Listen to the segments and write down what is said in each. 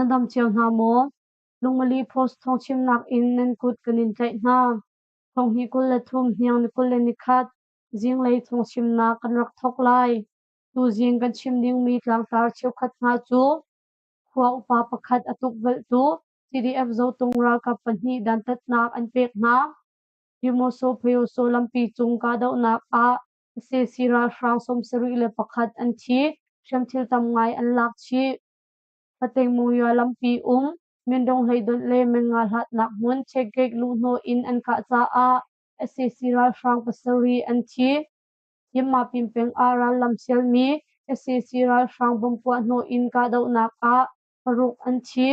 Nan dam cio hna maw? Lungmali Post thawngchimnak in nan kut kan in tlaih hna. Thonghnih 23 hniang ni 21 zinglei thawngchimnak kan rak thawk lai. Tuzing kan chim dingmi tlangtar cheukhat hna cu khua upa pakhat a tukvelhtu CDF Zotung ralkap pahnih dantatnak an pek hna. Demoso Pyoso lampi cung kahdohnak ah sac ralhrang 71 an thi, hriamthil tam ngai an lak chih. Patengmawia lampi um Mindung hleidonh le Menga hlatnak hmun checkgate luhhnawh in an kah caah sac ralhrang pasarih an thi. Yinmapin peng ah rallam sialmi sac ralhrang bomb puahhnawh in kahdohnak ah paruk an thi.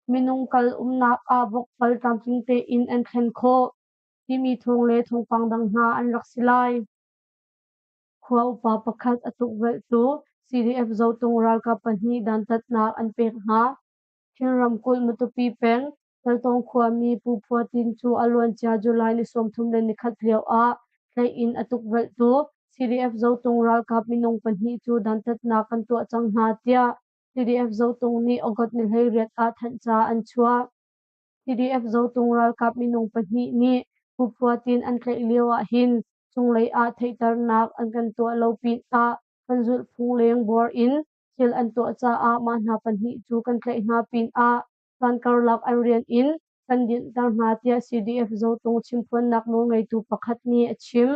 Minung kal umnak ah vok pal tlamtling tein an thlen khawh timi thawng le thawngpang dang hna an rak si lai. Khua upa pakhat a tukvelhtu CDF Zotung ralkap pahnih dantatnak an pek hna. Chin ramkulh Matupi peng Kaltawng khuami Pu Phua Tin cu a luancia July ni 31 lio ah tlaih in a tukvelhtu CDF Zotung ralkap minung pahnih cu dantatnak kan tuah cang hna tiah CDF Zotung nih August ni 18 ah thanhca an chuah. CDF Zotung ralkap minung pahnih nih Pu Phua Tin an tlaih lio ahhin cunglei ah theihternak an kan tuah lo pinah kan zulhphung leng buar in thil an tuah caah mah hna pahnih cu kan tlaih hna pinah caan karlak an rian in kan dinhter hna tiah CDF Zotung chimphuannak nawlngeitu pakhat nih a chim.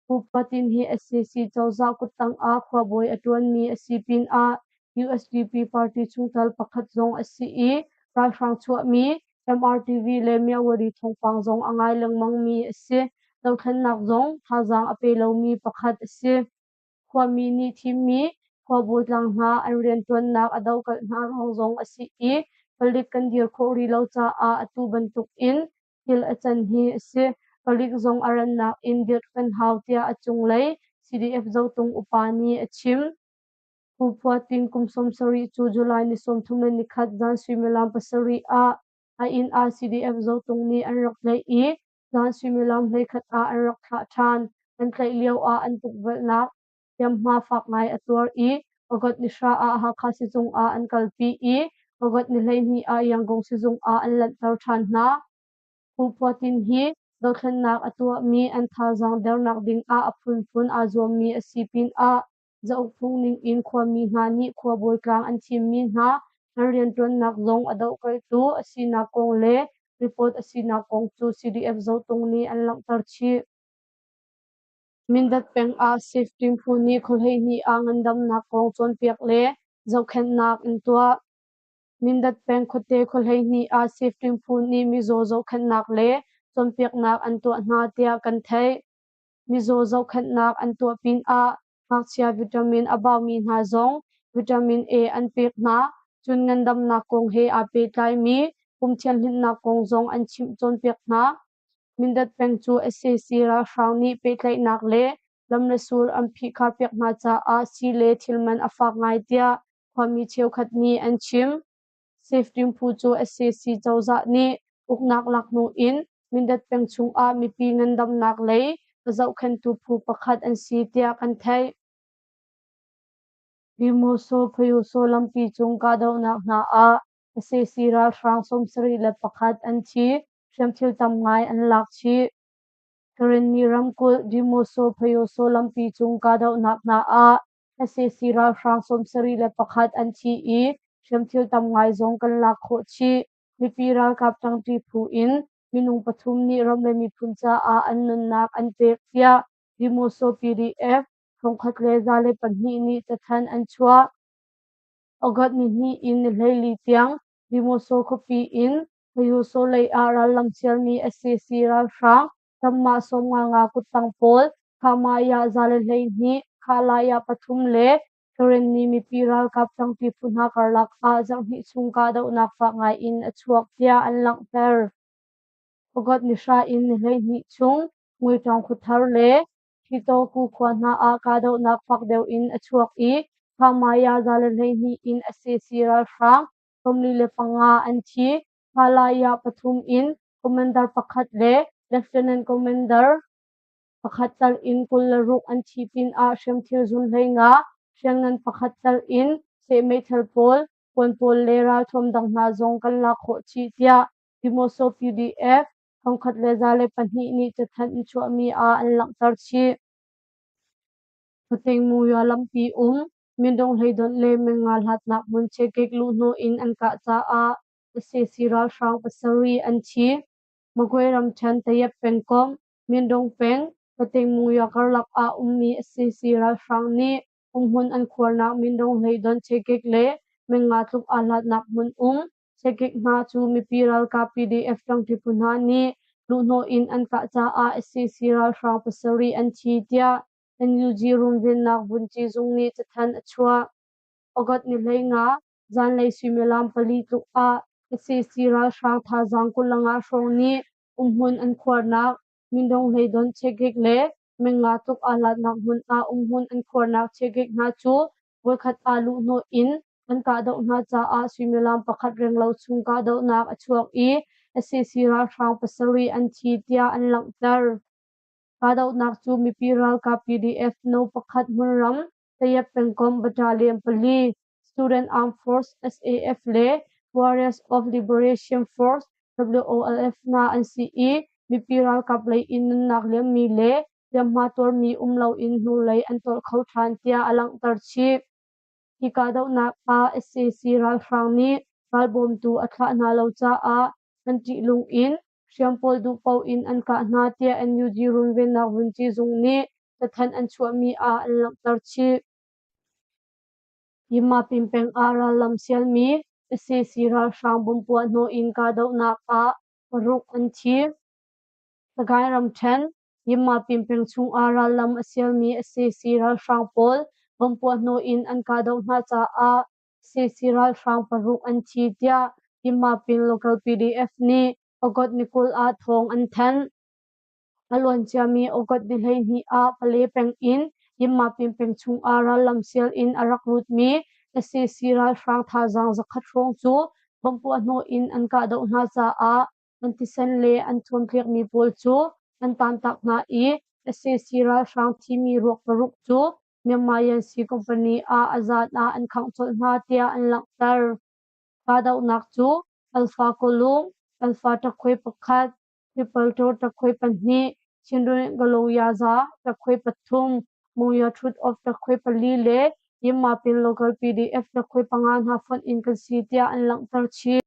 Pu Patin hi sac cozah kuttang ah khuabawi a ṭuanmi a si pinah USDP party chungtel pakhat zong a si i ralhrang chuahmi MRTV le Myawaddy thawngpang zong a ngai lengmangmi a si. Dothlennak zong thazaang a pe lomi pakhat a si. Khuami nih thimmi khuabawi tlang hna an rianṭuannak a dohkalh hna ruang zong a si i palik kan dir khawh rih lo caah atu bantuk in thil a can hi a si. Palik zong a rannak in dirh kan hau tiah a cunglei CDF Zotung upa nih a chim. Pu Phua Tin kum 70 cu July ni 31 zan suimilam 7 ah a inn ah CDF Zotung nih an rak tlaih i zan suimilam 11 ah an rak thlah ṭhan. An tlaih lio ah an tukvelhnak hliamhma fak ngai a tuar i August ni 9 ah Hakha sizung ah an kalpi i August ni 12 ah Yangon sizung ah an lanhter ṭhan hna. Pu Phua Tin hi dothlennak a tuahmi an thazaang dernak ding ah a phunphun aa zuammi a si pinah zauk phung ning in khuami hna nih khuabawi tlang an thimmi hna an rianṭuannak zong a dohkalhtu a sinak kong le report a sinak kong cu CDF Zotung nih an langhter chih. Mindat peng ah Safety phu nih khuahleihnih ah ngandamnak kong cawnpiak le zohkhenhnak an tuah. Mindat peng khuate khuahleihnih ah Safety phu nih mizaw zohkhenhnak le cawnpiaknak an tuah hna tiah kan theih. Mizaw zohkhenhnak an tuah pinah ngakchia vitamin a baumi hna zong vitamin A an pek hna. Cun ngandamnak kong he aa pehtlaimi pum thianhhlimhnak kong zong an chimh cawnpiak hna. Mindat peng cu sac ralhrang nih pehtlaihnak le lam le sul an phihkharpiak hna caah sii le thilman a fak ngai tiah khuami cheukhat nih an chim. Safety phu cu sac cozah nih uknak lak hnu in Mindat peng chungah mipi ngandamnak lei a zohkhenhtu phu pakhat an si tiah kan theih. Demoso Pyoso lampi cung kahdohnak hna ah sac ralhrang 71 an thi, hriamthil tam ngai an lak chih. Karenni ramkulh Demoso Pyoso lampi cung kahdohnak hna ah sac ralhrang 71 an thi i hriamthil tam ngai zong kan lak khawh chih. Mipi ralkap ṭangṭi phu in minung pathum nih ram le miphun caah an nunnak an pek tiah Demoso PDF 1102 nih cathanh an chuah. August nihnih in ni 14 tiang Demoso khuapi in Pyoso lei ah rallam sialmi sac ralhrang Tammah 55 kuttang pawl Khamaya 112, Khalaya pathum le Karenni mipi ralkap ṭangṭi phu hna karlak ah zarhhnih chung kahdohnak fak ngai in a chuak tiah an langhter. August ni 9 in ni 12 chung Muiṭawng khuathar le Ṭhitoku khua hna ah kahdohnak fak deuh in a chuak i Khamaya 112 in sac ralhrang 45 an thi. Khalaya pathum in commander pakhat le lieutenant commander pakhat tal in 26 an thi pinah hriamthil zun 15, hriamngan pakhat tal in seh meithal pawl. Kuan pawl le ralthuam dang hna zong kan lak khawh chih tiah Demoso PDF 1102 nih cathanh an chuahmi ah an langhter chih. Khuating Muywa lampi um Mindung hleidonh le Menga hlatnak hmun chekik luhhnawh in an kah caah sac ralhrang pasarih an thi. Magwe ramṭhen Tayap pengkomh Mindung peng Khuating Muywa karlak ah ummi sac ralhrang nih umhmun an khuarnak Mindung hleidonh chekik le Menga tluk aa hlatnak hmun um chekik hna cu mipi ralkap PDF ṭangṭi phu hna nih luhhnawh in an kah caah sac ralhrang pasarih an thi tiah NUG runvennak vunci zung nih cathanh a chuah. August ni 15, zanlei suimilam 4 tluk ah sac ralhrang thazaang 25 hrawng nih umhmun an khuarnak Mindung hleidonh chekik le Menga tluk aa hlatnak hmun ah umhmun an khuarnak chekik hna cu voikhat aa luhhnawh in an kahdoh hna caah suimilam pakhat renglo chung kahdohnak a chuak i sac ralhrang pasarih an thi tiah an langhter. Kahdohnak cu mipi ralkap PDF No. 1 hmunram Tayap pengkomh Battalion 4, Student Armed Force SAF le Warriors of Liberation Force WOLF hna an si i mipi ralkap lei in nunnak liammi le hliamhma tuarmi um loin hnulei an tolh kho ṭhan tiah a langhter chih. Hi kahdohnak ah sac ralhrang nih ralbawmtu a thlah hna lo caah an ṭihlung in hriam pawl duh paoh in an kah hna tiah NUG runvennak vunci zung nih cathanh an chuahmi ah an langhter chih. Yimapin peng ah rallam sialmi sac ralhrang bomb puahhnawh in kahdohnak ah paruk an thi. Sagaing ramṭhen, Yimapin peng chungah rallam a sialmi sac ralhrang pawl bomb puahhnawh in an kahdoh hna caah sac ralhrang paruk an thi tiah Yimapin local PDF nih August ni 20 ah thawng an thanh. A luanciami August ni 12 ah Pale peng in Yimapin peng chungah rallam sial in a rak lutmi sac ralhrang thazaang 100 hrawng cu bomb puahhnawh in an kahdoh hna caah an thisen le an thuamtlikmi pawl cu an tantak hna i sac ralhrang thimi ruak paruk cu Myanmar Yansi Company ah a zan ah an khangh colh hna tiah an langhter. Kahdohnak cu Alpha Kawlung, Alpha Ṭakhuai pakhat, Triple Tor ṭakhuai pahnih, Chinrin Galoyaza ṭakhuai pathum, Monywa Truth of ṭakhuai pali le Yinmapin Local PDF ṭakhuai panga hna fonh in kan si tiah an langhter chih.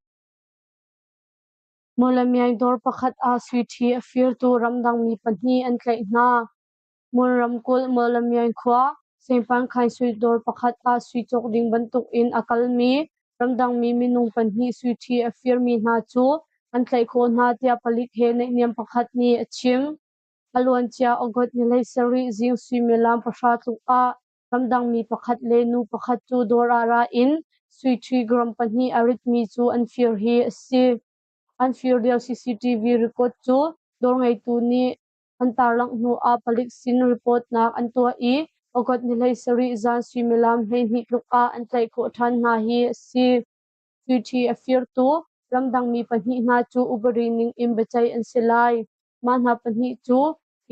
Mawlamyine dawr pakhat ah suiṭhi a firtu ramdangmi pahnih an tlaih hna. Mon ramkulh Mawlamyine khua Sengpankhain sui dawr pakhat ah sui cawk ding bantukin a kalmi ramdangmi minung pahnih suiṭhi a firmi hna cu an tlaih khawh hna tiah palik he naihniam pakhat nih a chim. A luancia August ni 17 zing suimilam 10 tluk ah ramdangmi pakhat le nu pakhat cu dawr ah ra in suiṭhi gram pahnih a ritmi cu an fir hi a si. An fir lio CCTV record cu dawr ngeitu nih an tarlangh hnu ah palik sin report-nak an tuah i August ni 17 zan suimilam 12 tluk ah an tlaih khawh ṭhan hna hi a si. Suiṭhi a firtu ramdangmi pahnih hna cu upadi ning in biaceih an si lai. Mah hna pahnih cu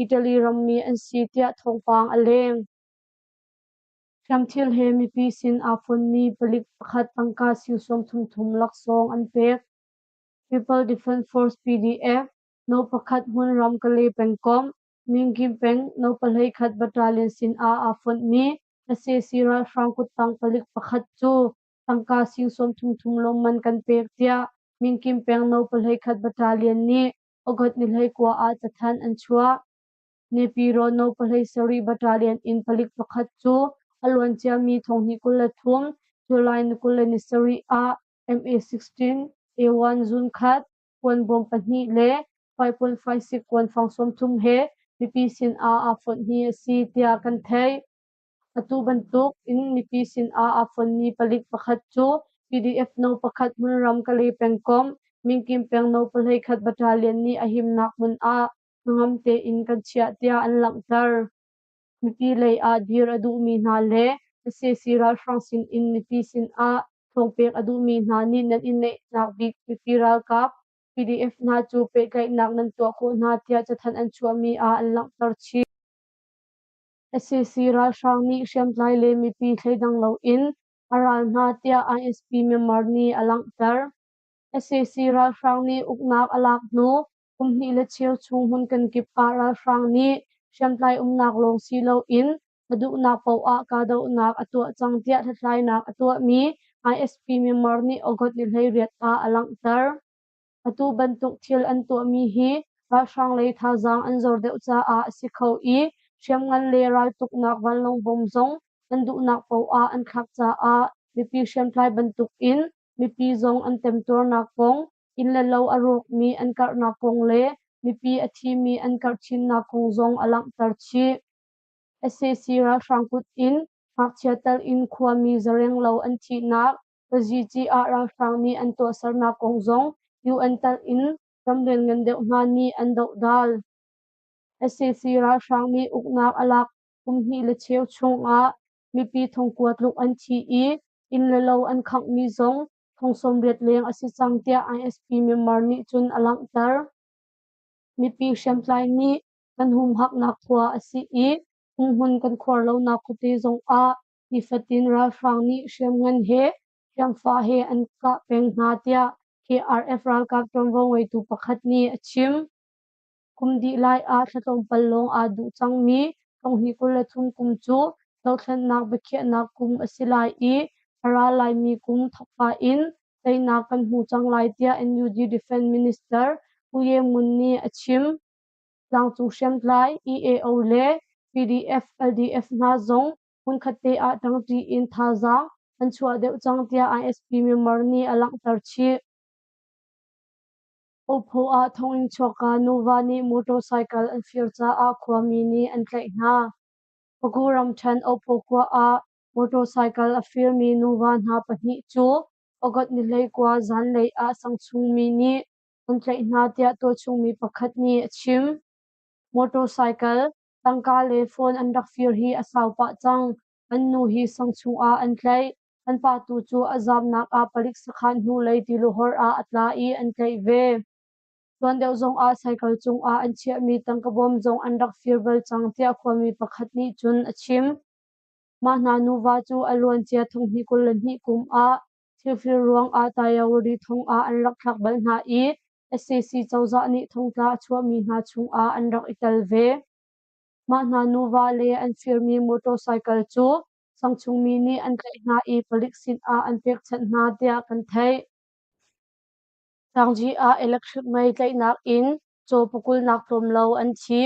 Italy rammi an si tiah thawngpang a leng. Hriamthil he mipi sin aa fonmi palik pakhat tangka sing 33 laksawng an pek. People Defense Force PDF No. 1 hmunram Kalay pengkomh, Mingkim peng No. 21 Battalion sin ah aa fonhmi sac ralhrang kuttang palik pakhat cu tangka sing 33 lawmman kan pek tiah Mingkim peng No. 21 Battalion nih August ni 19 ah cathanh an chuah. Nepyiraw No. 17 Battalion in palik pakhat cu a luanciami 2023 July ni 27 ah MA-16 A1 zun khat kuanbawm pahnih le 5.56 kuanfang 30 he mipi sin ah aa fonh hi a si tiah kan theih. Atu bantuk in mipi sin ah aa fonmi palik pakhat cu PDF No. 1 hmunram Kalay pengkomh Mingkim peng No. 21 Battalion nih a himnak hmun ah hnangam tein kan chiah tiah an langhter. Mipi lei ah dir a duhmi hna le sac ralhrang sin in mipi sin ah thawngpek a duhmi hna nih nan i neihnak bik mipi ralkap PDF hna cu pehtlaihnak nan tuah khawh hna tiah cathanh an chuahmi ah an langhter chih. Sac ralhrang nih hriamtlai le mipi thleidang loin a ral hna tiah ISP Myanmar nih a langhter. Sac ralhrang nih uknak a lak hnu kum hnih le cheu chung hmun kenkip ah ralhrang nih hriamtlai umnak lawng si loin a duhnak paoh ah kahdohnak a tuah cang tiah hlathlainak a tuahmi ISP Myanmar nih August ni 18 ah a langhter. Atu bantuk thil an tuahmi hi ralhrang lei thazaang an zor deuh caah a si kho i hriamngan le raltuknak vanlawng bom zong an duhnak paoh ah an thlak caah mipi hriamtlai bantukin mipi zong an temtuarnak kong, inn le lo a rawkmi an karhnak kong le mipi a thimi an karh chinnak kong zong a langhter chih. Sac ralhrang kut in ngakchia tal in khuami zarenglo an thihnak Pazici ah ralhrang nih an tuahsernak kong zong UN tal in ramrian ngan deuh hna nih an dohdal. Sac ralhrang nih uknak a lak kum hnih le cheu chungah mipi thongkua tluk an thi i inn le lo an khanghmi zong thong 80 leng a si cang tiah ISP Myanmar nih cun a langhter. Mipi hriamtlai nih kan humhaknak khua a si i hmunhmun kan khuar lonak khuate zongah nifatin ralhrang nih hriamngan he hriamfa he an kah peng hna tiah KRF ralkap ṭuanvo ngeitu pakhat nih a chim. Kum dih lai ah thla tlawmpal lawng aa duh cangmi 2023 kum cu dothlennak biakhiahnak kum a si lai i a ra laimi kum thawkka in teinak kan hmu cang lai tiah NUG Defense Minister U Ye Mun nih a chim. Tlangcung hriamtlai EAO le PDF, LDF hna zong hmunkhat te ah ṭangṭi in thazaang an chuah deuh cang tiah ISP Myanmar nih a langhter chih. Opho ah thonginn chuakka nuva nih motorcycle an fir caah khuami nih an tlaih hna. Pagu ramṭhen Opho khua ah motorcycle a firmi nuva hna pahnih cu August ni 19 zanlei ah sangchung mi nih an tlaih hna tiah tualchung mi pakhat nih a chim. Motorcycle, tangka le phone an rak fir hi a sau pah cang. An nu hi sangchung ah an tlaih. An pa tu cu a zamnak ah palik sakhan hnulei tiluhor ah a tla i an tlaih ve. Tuan deuh zongah cycle cungah an chiahmi tangka bawm zong an rak fir bal cang tiah khuami pakhat nih cun a chim. Mah hna nuva cu a luancia 2022 kum ah thilfir ruangah Tayawari thong ah an rak thlak bal hna i sac cozah nih thongtla a chuahmi hna chungah an rak i tel ve. Mah hna nuva le an firmi motorcycle cu sangchungmi nih an tlaih hna i palik sinah an pekchanh hna tiah kan theih. Tlangji ah electric mei tlaihnak in caw pakulnak tlawm lo an thi.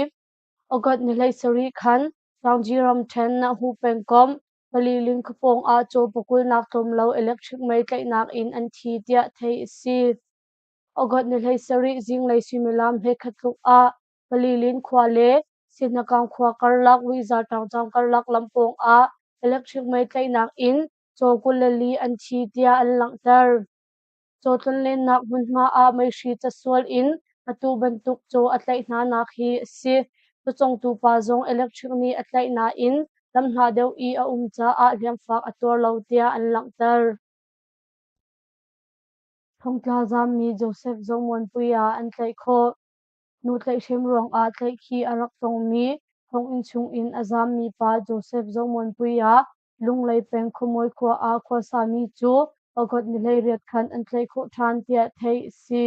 August ni 17 khan Tlangji ramṭhen Nahu pengkomh Paliling khuapawng ah caw pakulnak tlawm lo electric mei tlaihnak in an thi tiah theih a si. August ni 17 zinglei suimilam 11 tluk ah Palilin khua le Sihnakang khua karlak Uiza ṭangcang karlak lam pawng ah electric mei tlaihnak in caw 24 an thi tiah an langhter. Caw tlonlennak hmunhma ah meihri casual in atu bantuk caw a tlaih hnanak hi a si. Cawcongtu pa zong electric nih a tlaih nain lamhla deuh i a um caah hliamfak a tuar lo tiah an langhter. Thongtla zammi Joseph Zomuanpuia an tlaih khawh. Nu tlaihhrem ruangah tlaihkhih a rak tongmi thonginn chungin a zammi pa Joseph Zomuanpuia Lunglei peng Khuamawi khua ah khuasami cu August ni 18 khan an tlaih khawh ṭhan tiah theih a si.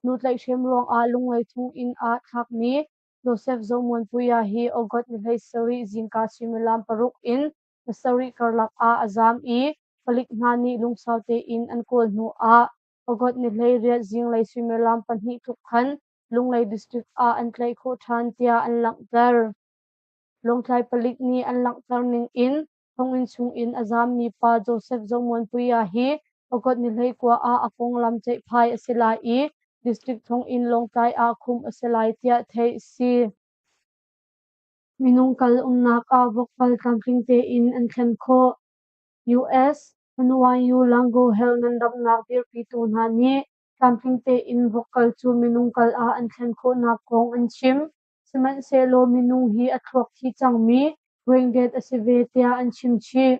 Nu tlaihhrem ruangah Lunglei thonginn ah thlakmi Joseph Zomuanpuia hi August ni 17 zingka suimilam 6 in 7 karlak ah a zaam i palik hna nih lungsau tein an kawl hnu ah August ni 18 zinglei suimilam 2 tluk khan Lunglei District ah an tlaih khawh ṭhan tiah an langhter. Lawngtlai palik nih an langhter ning in thonginn chungin a zaammi pa Joseph Zomuanpuia hi August ni 19 ah a konglam ceihphai a si lai i District thonginn Lawngtlai ah khumh a si lai tiah theih a si. Minung kal umnak ah vok kal tlamtling tein an thlen khawh. US NYU Langone Health ngandamnak dirpitu hna nih tlamtling tein vok kal cu minung kal ah an thlen khawhnak kong an chim. Sihmanhsehlaw minung hi a thluak thi cangmi brain dead a si ve tiah an chim chih.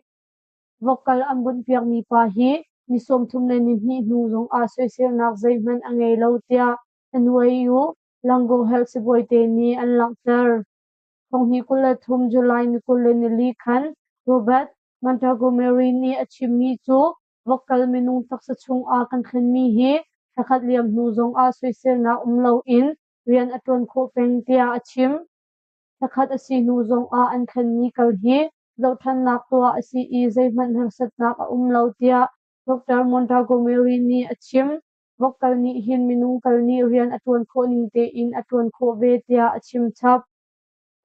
Vok kal an bunhpiakmi pa hi ni 32 hnu zongah soiselnak zeihmanh a ngei lo tiah NYU Langone Health sibawite nih an langhter. 2023 July ni 24 khan Robert Montgomery nih a chimmi cu vokkal minung taksa chungah kan thlenmi hi thlakhat liam hnu zongah soiselnak um loin rian a ṭuan khawh peng tiah a chim. Thlakhat a si hnu zongah an thlenmi kal hi zohṭhannak tuah a si i zeihmanh harsatnak a um lo tiah Dr. Montgomery nih a chim. Vokkal nih hin minung kal nih rian a ṭuan khawh ning tein a ṭuan khawh ve tiah a chim chap.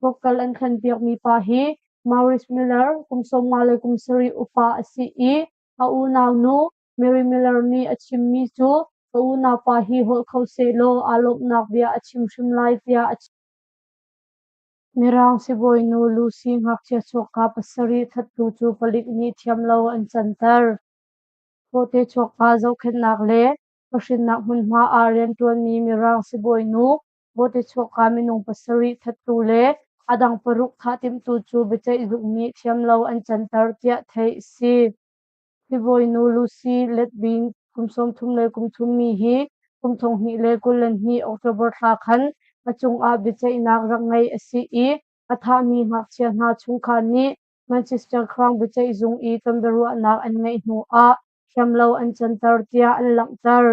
Vokkal an thlenpiakmi pa hi Maurice Miller, kum 57 upa a si i a unaunu Mary Miller nih a chimmi cu ka unaupa hi holh kho sehlaw aa lawmhnak bia a chim hrim lai tiah a chim. Mirang sibawinu Lucy ngakchia chuakka pasarih thattu cu palik nih thiamlo an canter. Fawhte chuakka zohkhenhnak le fahrinnak hmunhma ah rianṭuanmi Mirang sibawinu Bawhte chuakka minung pasarih thattu le a dang paruk thah timhtu cu biaceihzung nih thiamlo an canter tiah theih a si. Sibawinu Lucy Letby kum 33 mi hi kum 2022 October thla khan a cungah biaceihnak rak ngeih a si i a thahmi ngakchia hna chungkhar nih Manchester Crown biaceihzung i tonbiaruahnak an ngeih hnu ah thiamlo an canter tiah an langhter.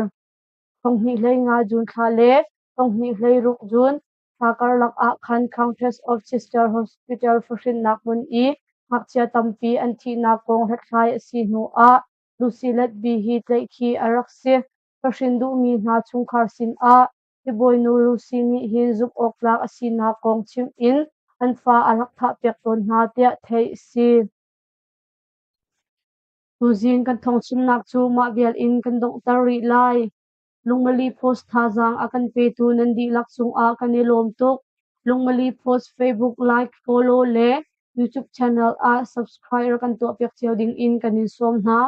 2015 June thla le 2016 June thla karlak ah khan Countess of Chester Hospital fahrinnak hmun i ngakchia tampi an thihnak kong hlathlai a si hnu ah Lucy Letby hi tlaihkhih a rak si. Fahrin duhmi hna chungkhar sinah sibawinu Lucy nih hin zumh awktlak a sinak kong chimh in an fa a rak thahpiak tawn hna tiah theih a si. Tuzing kan thawngchimnak cu mah vial in kan donghter rih lai. Lungmali Post thazaang a kan petu nan dihlak cungah kan i lawm tuk. Lungmali Post Facebook like, follow le YouTube channel ah subscribe rak kan tuahpiak cio ding in kan in sawm hna.